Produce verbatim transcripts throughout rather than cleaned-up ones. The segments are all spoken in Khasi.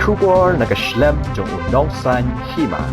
Khubor na ka shlem jong u nongsan hima.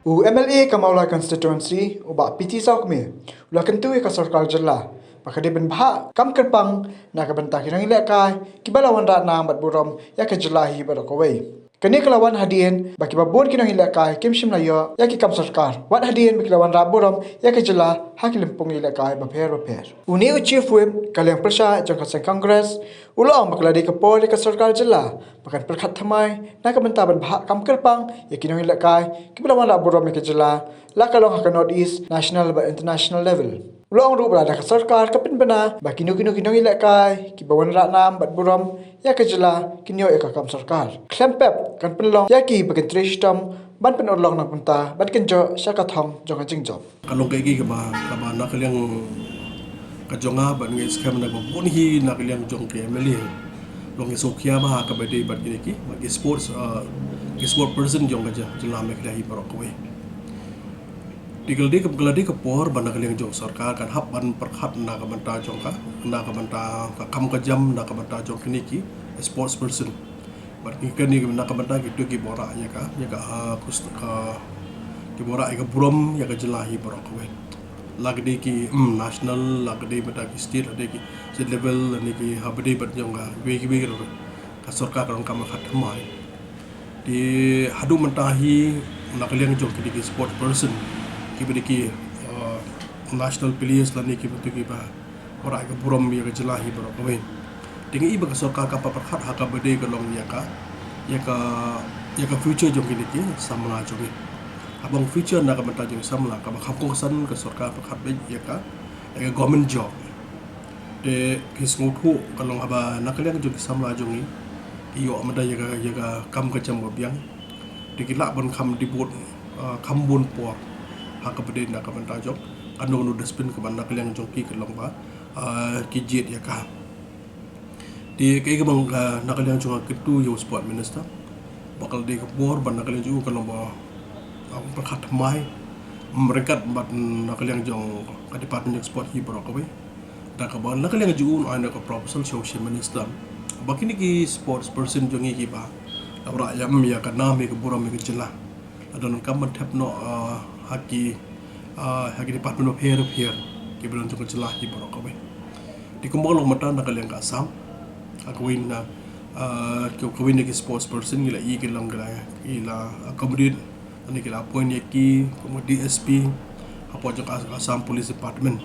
U M L A ka Mawlai Constituency, u Bah P T Sawkmie, u la kyntu ïa ka sorkar jylla ba ka dei ban bha kam kyrpang na ka bynta ki nongïalehkai kiba la wanrah nam bad burom ïa ka jylla hi baroh kawei. Kane ka la wan hadien ba kiba bun ki nongïalehkai kim shym la ïoh ïa ki kam sorkar, wat hadien ba ki la wanrah burom ïa ka jylla ha ki lympung ïalehkai bapher bapher. Une u Chief Whip ka liang pyrshah jong ka seng Congress u la ong ba ka la dei ka por ïa ka sorkar jylla ba kan pyrkhat thymmai na ka bynta ban bha kam kyrpang ïa ki nongïalehkai kiba la wanrah burom ïa ka jylla, la ka long ha ka North East, national bad international level. U la ong ruh ba lada ka sorkar ka pynbna ba kino kino ki nongïalehkai kiba wanrah nam bad burom ïa ka jylla kin ïoh ïa ka kam sorkar, khlem pep kan pynlong ïa ki ba kin trei shitom ban pynurlong na ka bynta ban kynjoh sha ka thong jong ka jingjop. Ka long kaei kaba, kaba na ka liang ka jong nga bad nga ngeit skhem na ba bun hi na ka liang jong ki M L A long ki sngewkhia bha ha kaba dei bad kine ki, bad ki sports, uh, ki sport person jong ka jylla Meghalaya hi baroh kawei. Te ka la dei ka, ka la dei ka por ba na ka liang jong sorkar kan hap ban pyrkhat na ka bynta jong ka, na ka bynta ka kam ka jam, na ka bynta jong kine ki sports person. Bad kine, kine na ka bynta kito kiba wanrah ïa ka, ïa ka, ah, kus-, ka, kiba wanrah ïa ka burom ïa ka jylla hi baroh kawei. La ka dei ki, mm, national, la ka dei bad ki state, la dei ki state level, la dei ki ha ba dei bad jong ka, kiwei kiwei ruh ka sorkar ka donkam ban pyrkhat thymmai. Te haduh mynta hi na ka liang jong kine ki sport person, kiba dei ki, uh, national players lane kiba tu kiba wanrah ïa ka burom ïa ka jylla hi baroh kawei. Te nga i ba ka sorkar ka pyrkhat ha kaba dei ka long ïa ka, ïa ka, ïa ka future jong kine ki samla jong ngi. Haba ong future na ka bynta jong samla kaba kham kongsan ka sorkar pyrkhat beit ïa ka, ïa ka government job. Te ki sngewthuh ka long haba na ka liang jong ki samla jong ngi ki ïoh mynta ïa ka, ïa ka kam ka jam ba biang. Te ki lah ban kham debate, ah, kham bun por ha kaba dei na ka bynta jong kano kano dustbin kaba na ka liang jong ki ka long ba, ah, ki jied ïa ka. Te kaei kaba nga, na ka liang jong nga kyntu ïa u sport minister ba ka la dei ka por ba na ka liang jong u ka long ba, ah, pyrkhat thymmai, mm, ryngkat bad na ka liang jong ka department jong sport hi baroh kawei. Da kaba na ka liang jong u un ai na ka proposal sha u chief minister ba kine ki sports person jong ngi kiba la wanrah ïa, mm, ïa ka nam ïa ka burom ïa ka jylla, la donkam ban thep noh, ah, ha ki, ah, ha ki department bapher bapher kiba don jong ka jylla hi baroh kawei. Te kumba ka long mynta na ka liang ka Assam, ha kawei na, ah, ka, kawei na ki sports person ngi la i ki long ki la, ki la accommodate lane ki la appoint ïa ki kum ka D S P hapoh jong ka Assam Police Department.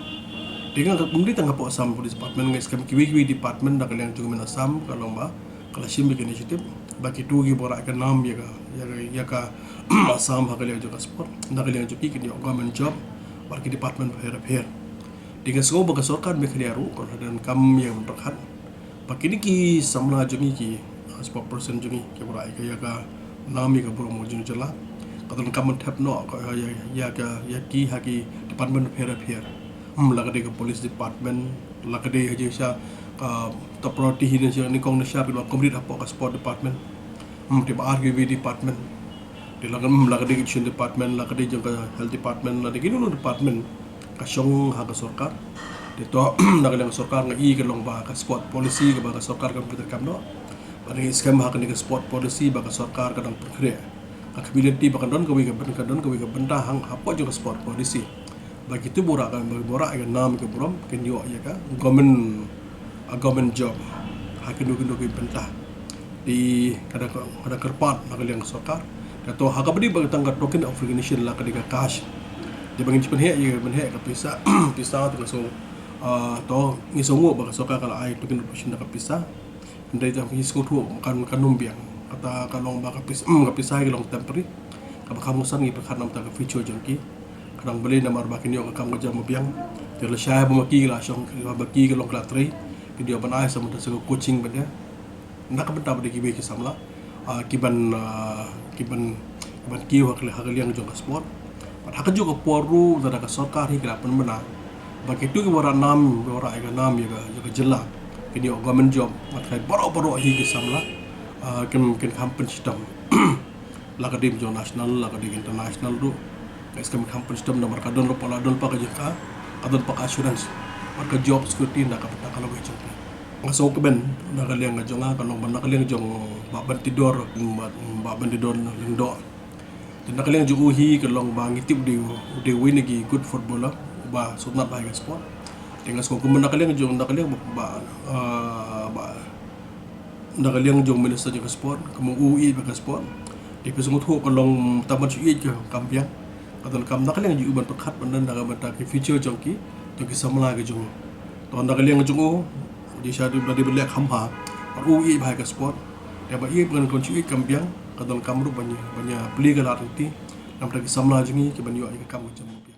Te nga, ym dei tang hapoh Assam Police Department, nga ngeit skhem kiwei kiwei department na ka liang jong ka government Assam ka long ba ka la shim ïa ka initiative ba kito kiba wanrah ïa ka nam ïa ka, ïa ka, ïa ka Assam ha ka liang jong ka sport, na ka liang jong ki kin ïoh government job bad ki department bapher bapher. Te nga sngew ba ka sorkar Meghalaya ruh ka la donkam ïa ban pyrkhat ba kine ki samla jong ngi ki, ah, spokesperson jong ngi kiba wanrah ïa ka, ïa ka nam ïa ka burom jong ka jylla, ka donkam ban thep noh ka, ïa, ïa, ïa ka, ïa ki ha ki department bapher bapher. Hmm, la ka dei ka police department, la ka dei ha jingshisha ka top priority hi na jingshisha nyngkong nyngshap ïa ka community hapoh ka sport department. Hmm, te ba ar kiwei department. Te la ka, hmm, la ka dei ka education department, la ka dei jong ka health department, la dei kino kino department ka shong ha ka sorkar. Te to na ka liang ka sorkar nga i ka long ba ka sport policy kaba ka sorkar kam pyntrei kam noh. Ba nga ngeit skhem ha kane ka sport policy ba ka sorkar ka dang pynkhreh, ka community ba kan don kawei ka byn-, kan don kawei ka bynta hang hapoh jong ka sport policy. Ba kito ba wanrah ka, ba wanrah ïa ka nam ïa ka burom kin ïoh ïa ka government, ah, government job ha kino kino ki bynta. Te ka dang, ka dang kyrpad na ka liang ka sorkar. Ka to ha kaba dei ba tang ka token of recognition la ka dei ka cash. Te ba ngin pynheh ïa, pynheh ka pisa, pisa te ka so, ah, to ngi sngew ba ka sorkar ka la ai token of recognition da ka pisa. Hynrei te ngi sngewthuh kan, kan ym biang. Kata ka long ba ka pis-, mm, ka pisa ka long temporary. Kaba kham kongsan ngi pyrkhat na ka bynta ka future jong ki. Ka dang balei namar ba kin ïoh ka kam ka jam ba biang. Te lashai ba ma ki la shong, ba ki ka long ka la trei, kin ïoh ban ai sa mynta sa ka coaching ban ïa. Na ka bynta ba dei kiwei ki samla, ah, ki ban, ah, ki ban, ki ban kiew ha ka, ha ka liang jong ka sport. Bad ha kajuh ka por ruh lada ka sorkar hi ka la pynbna ba kito kiba wanrah nam, ba wanrah ïa ka nam ïa ka, ïa ka jylla, kin ïoh government job, nga tharai baroh baroh hi ki samla, ah, kin, kin kham pynshitom. La ka dei jong national, la ka dei international ruh, nga ngeit skhem kin kham pynshitom namar ka don lypa, la don lypa ka jingkha, ka don lypa ka assurance bad ka job security na ka bynta ka lawei jong ki. Nga sngewkmen na ka liang ka jong nga ka long ba na ka liang jong Bah Bantidor, Bah, Bah Bantidor Lyngdoh. Te na ka liang jong u hi ka long ba ngi tip u dei, u dei uwei na ki good footballer uba sngewtynnat bha ïa ka sport. Te nga sngewkmen na ka liang jong, na ka liang ba, ba, ah, ba na ka liang jong minister jong ka sport, kumba u ïeit bha ka sport. Te phi sngewthuh ka long tang ban shu ïeit ka kam biang. Ka donkam na ka liang jong u ban pyrkhat ban don na ka bynta ki future jong ki, jong ki samla ki jong u. To na ka liang jong u, jingshisha dei ban leh kham bha. Bad u ïeit bha ïa ka sport. Te ba ïeit ban kon shu ïeit kam biang, ka donkam ruh ban ïa, ban ïa plie ka lad lynti na ka bynta ki samla jong ngi ki ban ïoh ïa ka kam ka jam.